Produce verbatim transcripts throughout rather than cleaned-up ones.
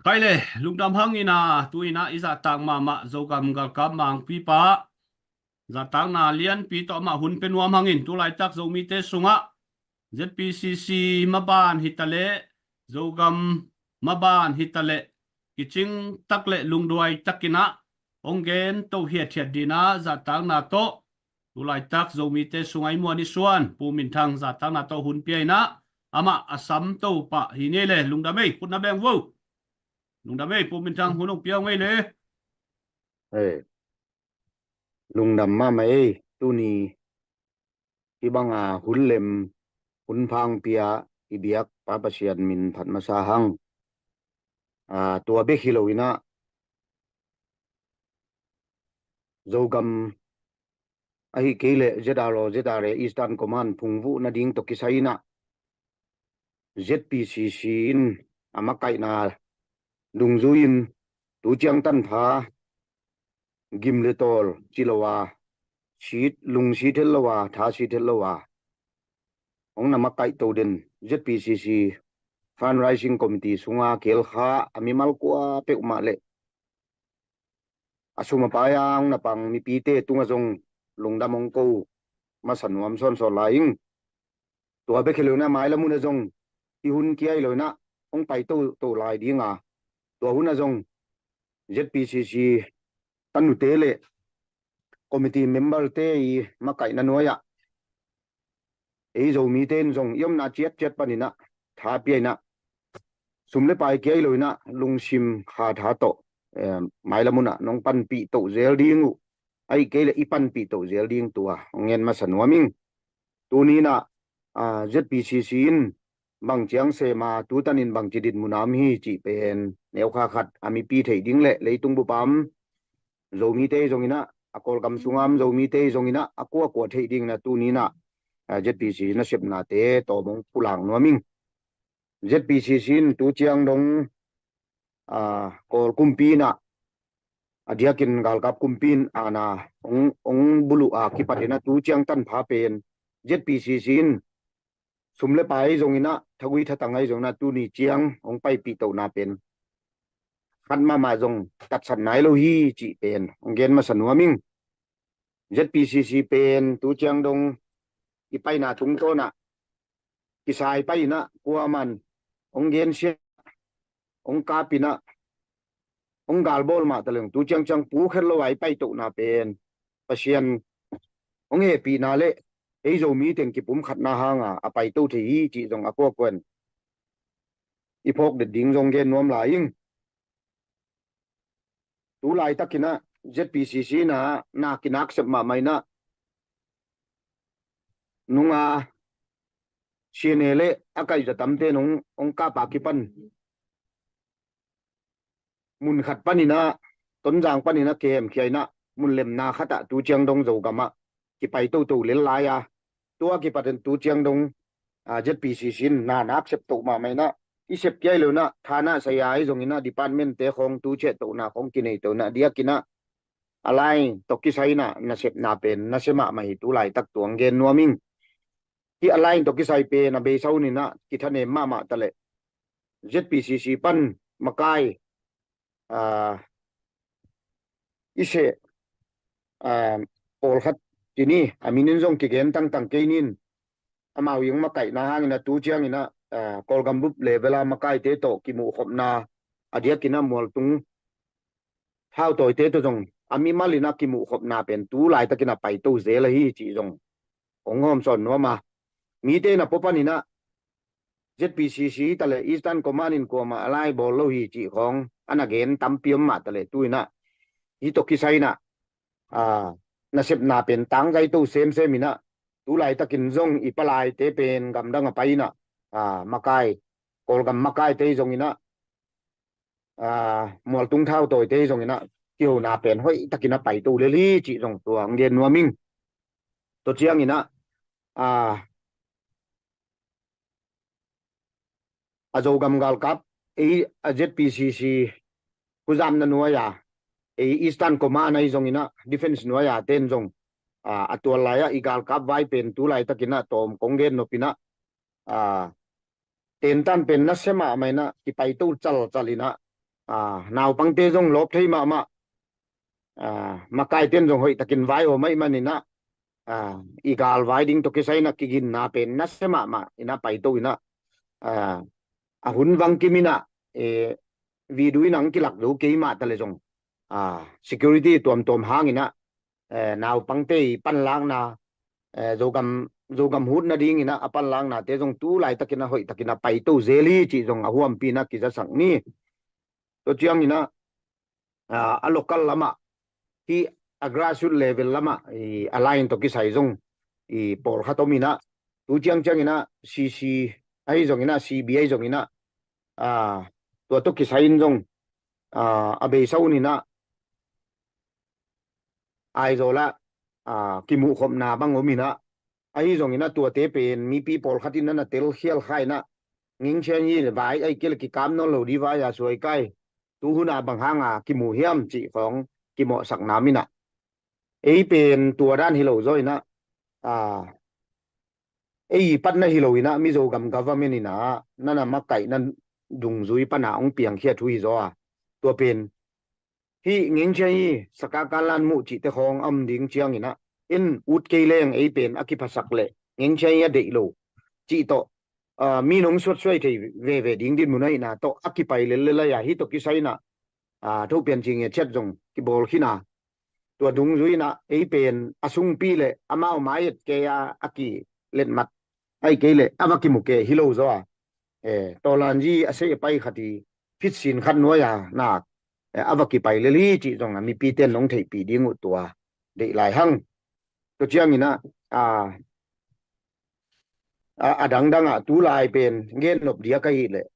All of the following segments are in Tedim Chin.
Khaile, lungdam hangin a, tu-in a i zahtak mahmah Zogam galkap mangpipa zahtakna lianpi tawh amah hun pia nuam hangin, tu laitak Zomite sungah Z P C C maban hitaleh, Zogam maban hitaleh, kicing tak le lungduai takin a hong gen to hiathiat dingin a zahtakna tawh tu laitak Zomite sungah i muan i suan Pu Min Thang zahtakna tawh hun pia in a, amah a sam to pah hi ni le. Lungdam ei, khut na beng vo. Lungdam ei, Pu Min Thang, hun hong pia ngei le. Ei, lungdam mahmah ei, tuni hih banga hun lem, hun phang pia i biak Pa Pasian min phat masa hang. A, tua bek hi lo in a, Zogam ahih kei leh Z R O, Z R A Eastern Command phungvuh nading tawh kisai in a, Z P C C in a makaihna dungzui in tu ciang tanpha gim le tawl ci lo a, sit, lungsit het lo a, thasit het lo a, hong na makaih to den Z P C C Fundraising Committee sunga kelkha a mimal kua peuhmah le a sum a paai a hong na pang mipite tungah zong lungdam hong ko masa nuam sawnsawn lai ing. Tua bek hi lo in a, mailam hun ah zong hih hun kia hi lo in a hong pai toto lai ding a, tua hun ah zong Z P C C tanute le committee member te i makaihna nuai ah ei Zomite in zong i omna ciatciat panin a tha pia in a, sum le paai kia hi lo in a lungsim kha tha tawh, eh, mailam hun ah nong panpih to zel ding uh, ahih kei leh i panpih to zel ding tua hong ngen masa nuam ing. Tuni in a, ah, Z P C C in bang ciang sem a, tu tanin bangci dinmun a om hi cih pen neukha khat a mipi theih ding le leitung bup a om Zomite zong in a, a Kawlgam sunga om Zomite zong in a, a kuakua theih ding in a tuni in a, ah, Z P C C nasepnate tawm hong pulak nuam ing. Z P C C in tu ciang dong, ah, Kawl kumpi in a, a diakin galkap kumpi in a na hong, hong buluh a kipat in a tu ciang tanpha pen Z P C C in sum le paai zong in a, thagui thatang ahi zong in a, tuni ciang hong paipih tohna pen khat mahmah zong tatsat nai lo hi cih pen hong gen masa nuam ing. Z P C C pen tu ciang dong i paina tungtawn ah kisai pai in a, kuaman hong gensia, hong kap in a, hong galbawl mah taleng tu ciangciang pukhet lo a i paitohna pen Pasian hong hehpihna le ei Zomi teng kipumkhatna hanga a paito thei hi cih zong a kuakuan i phawk det ding zong gen nuam lai ing. Tu laitakin a Z P C C in a na kinak sep mahmah in a, nunga C N A le a kaihza tamte in hong, hong kap a kipan mun khat panin a, Tonzang panin a kihemkhia in a, mun lemna khat ah tu ciang dong Zogam ah kipai toto lel lai a, tua kipat in tu ciang dong, ah, Z P C C in na nak sep to mahmah in a, i sep kia hi lo in a, thana saya ahi zong in a, department te khawng tu ciah tohna khawng kinei to in a, diakin a, a line tawh kisai in a nasepna pen nasia mahmah hi tu laitak tua hong gen nuam ing. Hih a line tawh kisai pen a beisa hun in a kithanem mahmah taleh Z P C C pan makai, ah, i seh, ah, pawlkhat ci ni, a min in zong kigen tangtang kei ning, amau i hong makaihna hangin a tu ciangin a, ah, Kawlgam bup level a makaite tawh kimuhkhopna, a diakin a mualtung thautawite tawh zong a mimal in a kimuhkhopna pen tu laitakin a paito zel ahi cih zong hong hawmsawn nuam a, mite in a pua panin a Z P C C taleh Eastern Command in kuamah a lai bawl lo hi cih khawng a na gen tampi om mah taleh tu in a, hih tawh kisai in a, ah, nasepna pen tangzai to semsem in a, tu laitakin zong i palaite pen gamdang a pai in a, ah, makai, Kawlgam makaite zong in a, ah, mualtung thautawite zong in a kihona pen hoihtakin a paito lel hi cih zong tua hong gen nuam ing. Tua ciangin a, ah, a Zogam galkap, ei a Z P C C khuzamna nuai a, ei Eastern Command ahi zong in a, defense nuai a ten zong, ah, a tual lai a i galkap vai pen tu laitakin a tawm kong gen nop in a, ah, tentan pen nasia mahmah in a kipaito calcal in a, naupangte zong lawp thei mahmah, makaite in zong hoih takin vai om ahih manin ah, i galvai ding tawh kisai in ah kiginna pen nasia mahmah in ah paito in ah, a hun vang kim in ah, video in ah hong kilak zo kei mah ta leh zong, security tuamtuam hangin ah, naupangte i panlakna, Zogam, Zogam hut nadingin ah a panlaknate zong tu laitakin ah hoih takin ah paito zel hi cih zong a huampi in ah kizasak ni. Tua ciangin ah, a local lamah, hih a grassroot level lamah a line tawh kisai zong pawlkhat om in ah, tu ciangciangin ah C C ahi zongin ah, C B ahi zongin ah, tua tawh kisai in zong a beisa un in ah, Aizawl ah kimuhkhopna bang om in ah, ahi zongin ah tuate pen mipi pawlkhat in ah na telkhial kha in ah, Ngeng Sian Yi vai ahih kei leh kikap nawn lo ding vai a suai kai, tu hun ah bang hanga kimu hiam cih khawng kimawhsakna om in ah, ei pen tua dan hi lo zaw in ah, ei i patna hi lo in ah, Mizo gam government in ah na na makaihna dungzui pan ah hong piangkhia thu hi zaw a, tua pen hih Ngeng Sian Yi, Saka Kanlan Muh cihte khawng a om ding ciangin ah, en ut kei leng ei pen a kiphasak leh Ngeng Sian Yi a deih lo cih tawh mi in hong suatsuai thei veve ding dinmun ahihna tawh a kipai lellel a, hih tawh kisai in ah, Thopian Ci Nge Ciat zong kibawl khin a, tua dungzui in ah ei pen a sungpi leh amau mai et kei a a kiletmat ahih kei leh a va kimu kei hi lo zaw a, Tawlanzi a sei a pai khat i phitsin khat nuai a nak a va kipai lel hi cih zong a mipite in hong theihpih ding uh tua deih lai hang. Tua ciangin ah, a dangdang ah tu lai pen gen nop diak ahih leh,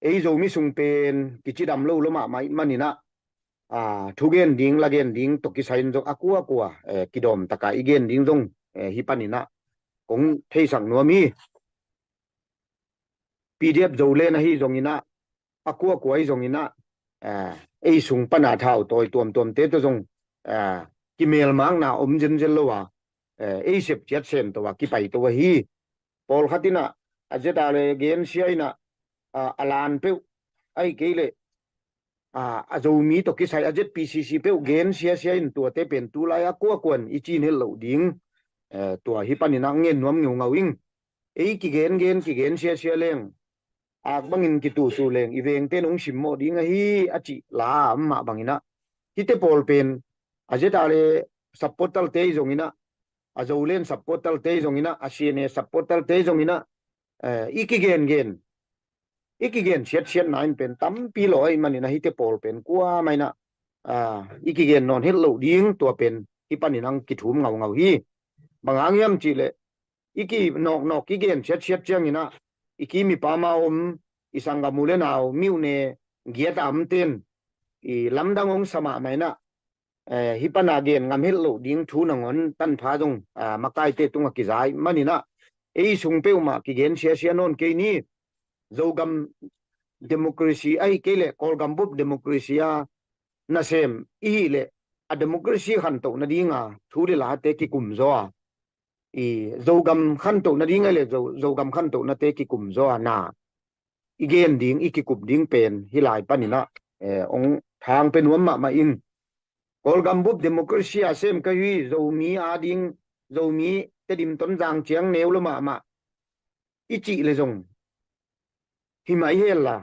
ei Zomi sung pen kicidam lo lua mahmah ahih manin ah, thugen ding, lagen ding tawh kisai in zong a kuakua kidawm tak a i gen ding zong hih panin ah kong theisak nuam hi. P D F Zoland ahi zongin ah, a kuakua ahi zongin ah, ei sung pan a thau tawi tuamtuamte tawh zong kimelmakna om zenzen lo a, ei sep ciat sem to a kipai to ahi. Pawlkhat in ah a Z R A gensia in ah, a lan peuh ahih kei leh a Zomi tawh kisai a Z P C C peuh gensia sia in tuate pen tu lai a kuakua in i cin het loh ding, tua hih panin ah ngen nuam ngeungau ing. Ei kigengen kigensia sia leng, ak bangin kituhtuh leng i vengte in hong simmawh ding ahi a cih la a om mah bangin ah, hihte pawl pen a Z R A supporterte ahi zongin ah, a Zoland supporterte ahi zongin ah, a C N A supporterte ahi zongin ah, i kigengen, i kigen siatsiatna in pen tampi lawh ahih manin ah hihte pawl pen kuamah in ah i kigen nawn het loh ding tua pen hih panin ah kithum ngaungau hi. Bang hang hiam cih leh, i kinawknawk i gen siatsiat ciangin ah, i kim i pam a om, i sanggam u le nau, myone giat a omte in i lamdang hong sa mahmah in ah, hih pan a gen ngam het loh ding thu nangawn tanpha zong makaite tungah kiza ahih manin ah, ei sung peuhmah kigen siasia nawn kei ni. Zogam democracy ahih kei leh Kawlgam bup democracy a nasem i hih leh, a democracy khantoh nadinga thu le late kikum zaw a, i Zogam khantoh nading ahih leh Zo, Zogam khantoh nate kikum zaw a, na i gen ding, i kikup ding pen hih lai panin ah hong thang pe nuam mahmah ing. Kawlgam bup democracy a sem ka hi, Zomi ading, Zomi Tedim, Tonzang ciang neu lua mahmah i cih leh zong hi mah i hel a,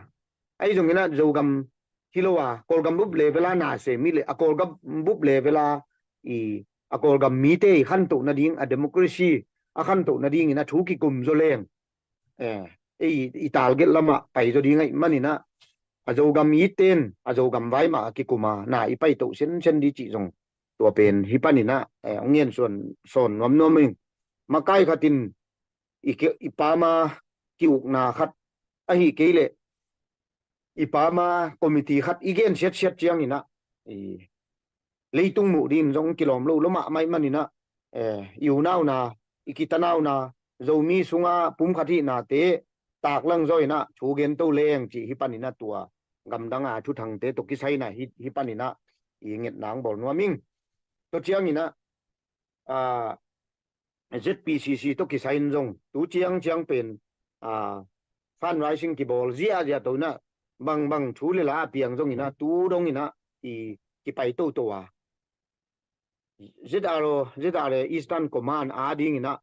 ahi zongin ah Zogam hi lo a, Kawlgam bup level a na sem i leh, a Kawlgam bup level a, i, a Kawlgam mite i khantoh nading, a democracy a khantoh nadingin a thu kikum zaw leng, ei i target lamah pai zaw ding ahih manin ah, a Zogam itte in a Zogam vai mah a kikum a, na i paitoh sensen ding cih zong tua pen hih panin ah hong ngen sawn nuamnuam ing. Makai khat in i pam a ki-ukna khat ahih kei leh, i pam a committee khat i gen siatsiat ciangin ah, leitung muh dingin zong kilawm lo lua mahmah ahih manin ah, i unauna, i kitanauna, Zomi sunga pumkhat hihnate taklang zaw in ah thu gen to leng cih hih panin ah tua gamdang a thuthangte tawh kisai in ah hih panin ah i ngetna hong bawl nuam ing. Tua ciangin ah, Z P C C tawh kisai in zong tu ciangciang pen fundraising kibawl ziahziah to in ah, bangbang thu le la a piang zongin ah tu dongin ah i kipai toto a, Z R O, Z R A Eastern Command a dingin ah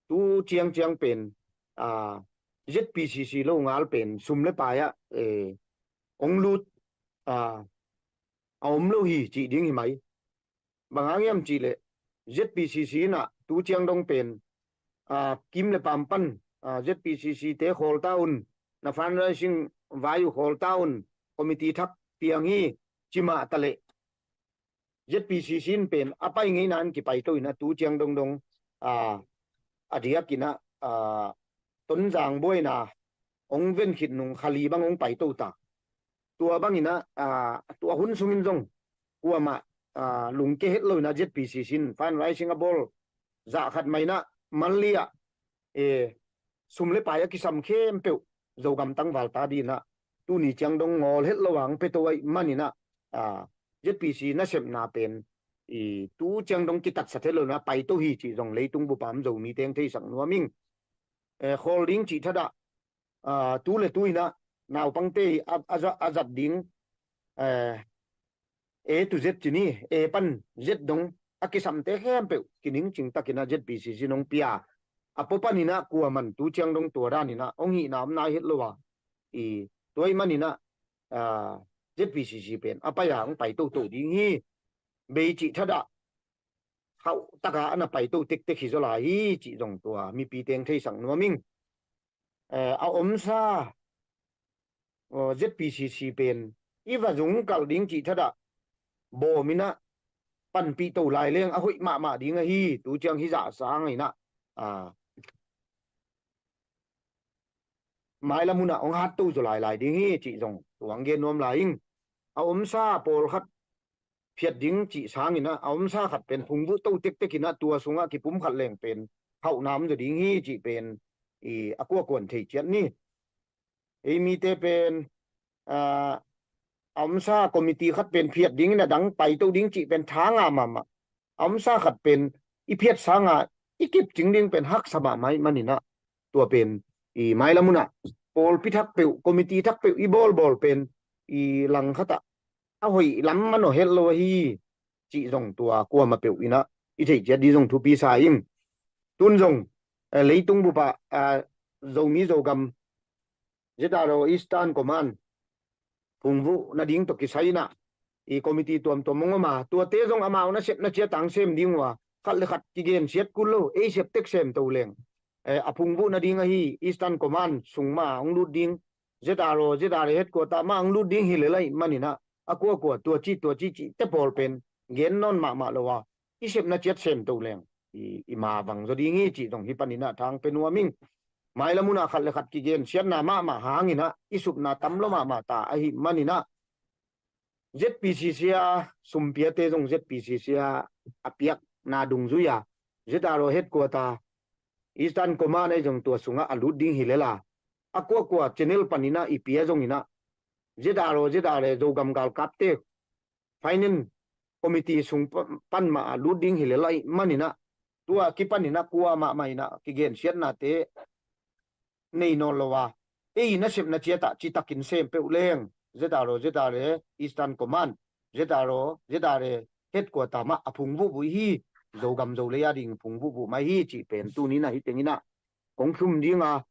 tu ciangciang pen, a, Z P C C lo ngal pen sum le pai ah, eh, ong lut, a, a om lo hi cih ding hi mai. Bang hang hiam cih leh Z P C C in ah tu ciang dong pen, a, kim le pam pan, a, Z P C C te khawl ta un, na fundraising vai uh khawl ta un, committee thak piang hi, ci mah ta leh Z P C C in pen a pai ngeina in kipai to in ah tu ciang dongdong, a, a diakin ah, a, Tonzang buaina ong ven khit nung kha li bang ong pai to ta. Tua bangin ah, a, tua hun sungin zong kuamah, a, lungke het lo in ah Z P C C in fundraising a bawl zah khat mah in ah man li ah, e, sum le pai a kisam khempeuh Zogam tangval ta dingin ah tuni ciang dong ngawl het lo a ong pia to ahih manin ah, a, Z P C nasepna pen i tu ciang dong kitatsat het lo in ah pai to hi cih zong leitung bup a om Zomite ong theisak nuam ing. Eh, khawl ding cih thadah, a, tu le tu in ah naupangte a, a za-, a zat ding, eh, A to Z ci ni, A pan Z dong a kisamte khempeuh kiningcing takin ah Z P C C in ong pia. A pua panin ah kuaman tu ciang dong tua danin ah ong hihna om nai het lo a, i tua ahih manin ah, a, Z P C C pen a pai a ong pai toto ding hi. Bei cih thadah hauh taka a na pai to tektek hi zaw lai hi cih zong tua mipite ong theisak nuam ing. Eh, a omsa, eh, Z P C C pen i va zung kalh ding cih thadah bawm in ah panpih to lai leng a hoih mahmah ding ahi, tu ciang hih zah sangin ah, a, mailam hun ah ong hat to zaw lailai ding hi cih zong tua ong gen nuam lai ing. A omsa pawlkhat phiat ding cih sangin ah a omsa khat pen phungvuh to tektek in ah tua sungah kipumkhat leng pen hauhna om zaw ding hi cih pen i a kuakuan thei ciat ni. Ei mite pen, a, a omsa committee khat pen phiat dingin a dang pai to ding cih pen tha ngah mahmah. A omsa khat pen i phiat sanga i kipcing ding pen haksa mahmah ahih manin ah tua pen i mailam hun ah pawlpi thak peuh, committee thak peuh i bawlbawl pen i langkhat ah a hoih lam manawh het lo ahi cih zong tua kuamah peuh in ah i theih ciat ding zong thupi sa ing. Tun zong, eh, leitung bup ah, ah, Zomi Zogam Z R O Eastern Command phungvuh nading tawh kisai in ah i committee tuamtuam ong om a, tuate zong amau nasepna ciat a ong sem ding uh a, khat le khat kigensiat kul lo, ei sep tek sem to leng, eh, a phungvuh nading ahi Eastern Command sung mah a ong lut ding, Z R O, Z R A headquarter mah a ong lut ding hi lel ahih manin ah a kuakua tua ci tua ci cihte pawl pen gen nawn mahmah lo a, i sepna ciat sem to leng i, i mavang zaw ding hi cih zong hih panin ah tha ong pia nuam ing. Mailam hun ah khat le khat kigensiatna mahmah hangin ah i supna tam lua mahmah ta ahih manin ah Z P C C a sumpiate zong Z P C C a a piakna dungzui a, Z R O headquarter, Eastern Command ahi zong tua sungah a lut ding hi lel a, a kuakua channel panin ah i pia zongin ah Z R O, Z R A, Zogam galkapte finance committee sung pa-, pan mah a lut ding hi lel ahih manin ah tua kipanin ah kuamah mah in ah kigensiatnate nei nawn lo a, ei nasepna ciat ah citakin sem peuh leng Z R O, Z R A Eastern Command, Z R O, Z R A headquarter mah a phungvuh vuh hi, Zogam Zolei a ding phungvuh vuh mai hi cih pen tuni in ah hih tengin ah kong thum ding a,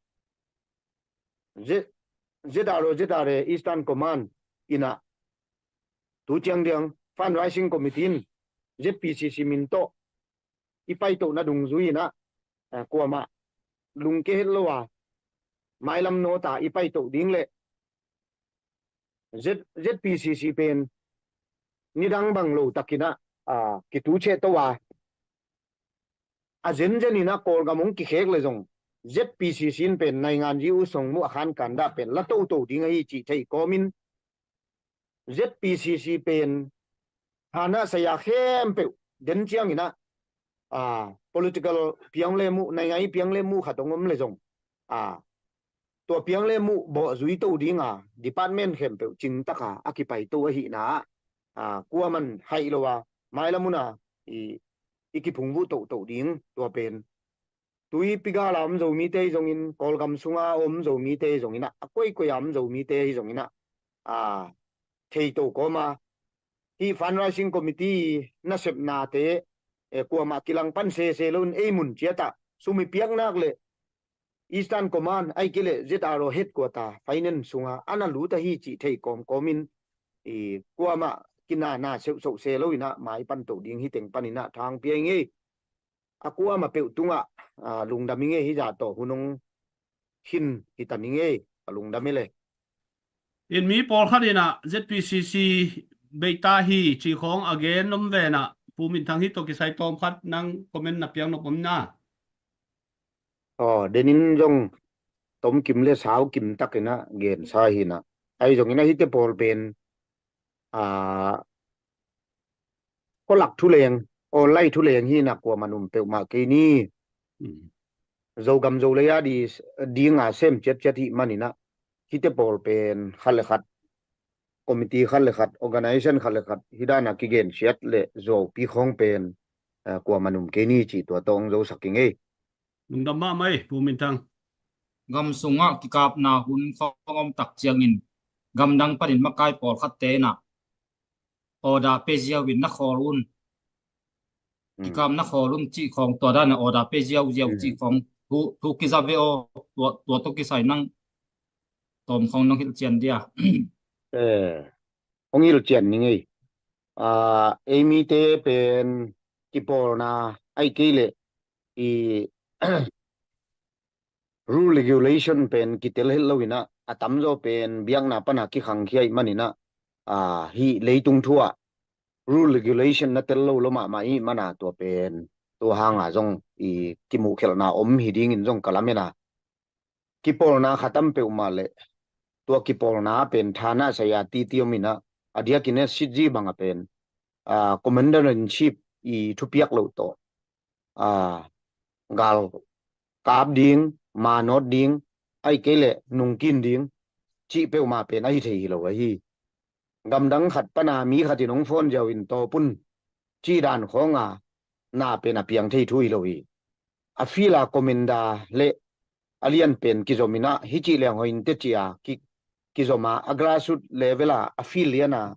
Z-, Z R O, Z R A Eastern Command in ah tu ciang dong fundraising committee in Z P C C min tawh i paitohna dungzui in ah, eh, kuamah lungke het lo a, mailam nawt a i paitoh ding le Z-, Z P C C pen nidang bang lo takin ah, ah, kituciah to a, a zenzen in ah Kawlgam ong kikhek le zong Z P C C in pen naingan zi u song mu a khankan dah pen la toto ding ahi cih thei kawmin Z P C C pen hana saya khempeuh den ciangin ah, ah, political piang le muh, naingai piang le muh khat ong om le zong, ah, tua piang le muh bawh zui to ding a, department khempeuh cingtak a a kipai to ahihna ah, ah, kuaman haih lo a, mailam hun a i, i kiphungvuh toto ding tua pen tuipi gal a om Zomite hi zongin, Kawlgam sunga om Zomite hi zongin ah, a koikoi a om Zomite hi zongin ah, a, thei to kawma, hih fundraising committee nasepnate, eh, kuamah kilangpan sese loin ei mun ciatah sum i piak nak le Eastern Command, ahih kei leh Z R O headquarter finance sunga a na lut ahi cih thei kawmkawmin, i kuamah kinana seuhsoh se loinah maipan to ding hi teng paninah thangpia i ngei. A kuamah peuh tungah, a, lungdam i ngei, hi zah tawh hun hong hin hi ta ni ngei, a lungdam i le. In mi pawlkhat inah Z P C C beita hi cih khawng a gen om venah Pu Min Thang hi tawh kisai tawmkhat nang comment na piak nop om na. Aw, denin zong tomkim le saukim takinah gensa hinah. Ahi zongin a hite pawl pen, a, khualak thuleng, online thuleng hinah kuamah num peuhmah kei ni. Zogam Zolei a di, dinga sem ciatciat hih maninah hite pawl pen khat le khat, committee khat le khat, organization khat le khat, hi dana kigensiat le zuaupi khawng pen, eh, kuamah num kei ni cih tua tawh hong zosak i ngei. Lungdam mahmah ei, Pu Min Thang. Gam sungah kikapna hun khawng om tak ciangin gamdang panin makai pawlkhatte inah order pe ziau in na khawl un. Kikap na khawl un cih khawng tua dana order pe ziauziau cih khawng thu, thu kiza ve aw, tua, tua tawh kisai nang tawm khawng nong hilhcian dia. Eh, hong hilhcian ni ngei. A, ei mite pen kipawlna ahih kei leh i rule regulation pen kitel het loinah a tamzaw pen biakna pana kikhangkhia ih maninah, a, hih leitung thu ah rule regulation na tel lo lo mahmah ih mana tua pen tua hanga zong i kimuhkhelhna om hi dingin zong ka lamena. Kipawlna khatam peuhmah le tua kipawlna pen thana saya titi om inah a diakin a sitzi banga pen, a, commander in chief i thupiak loh tawh, a, gal kap ding, manawt ding, ahih kei leh nungkin ding cih peuhmah pen ahi thei hi lo ahi. Gamdang khat pana mi khatin hong phone ziau in tawpun cih dan khawnga na pen a piang thei thu hi lo hi. A field a commander le a lianpen kizom inah hih cih leng hoih inte cia ki, kizoma a grassroot level a a field liana,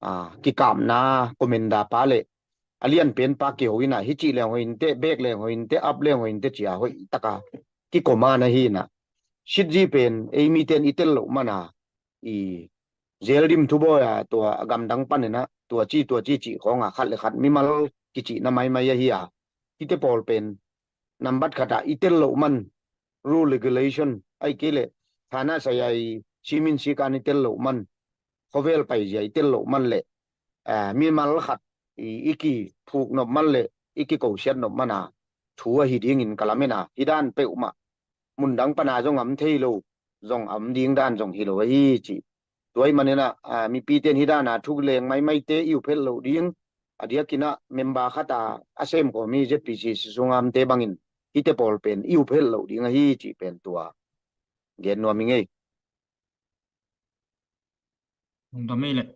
a, kikapna commander pa le a lianpen pa kiho inah hih cih leng hoih inte, back leng hoih inte, up leng hoih inte cia hoih taka kikoma na hi inah. Sitzi pen ei miten i tel loh mana i zel dim thubawi a tua a gamdang paninah tua ci tua ci cih khawnga khat le khat mimal kicihna maimai ahi a. Hite pawl pen nambat khatah i tel loh man rule regulation ahih kei leh thana saya i simin sikan i tel loh man, khovel paizia i tel loh man le, eh, mimal khat i, i kiphuk nop man le i kikosiat nop mana thu ahi dingin ka lamena. Hi dan peuhmah mundang pana zong am thei lo, zong am ding dan zong hi lo ahi ci. Tua ih maninah, a, mipite in hi dana thu leng maimaite i uphelh loh ding, a diakinah member khata a semkhawm i Z P C C sunga amte bangin hite pawl pen i uphelh loh ding ahi cih pen tua gen nuam i ngei. Lungdam ei leh.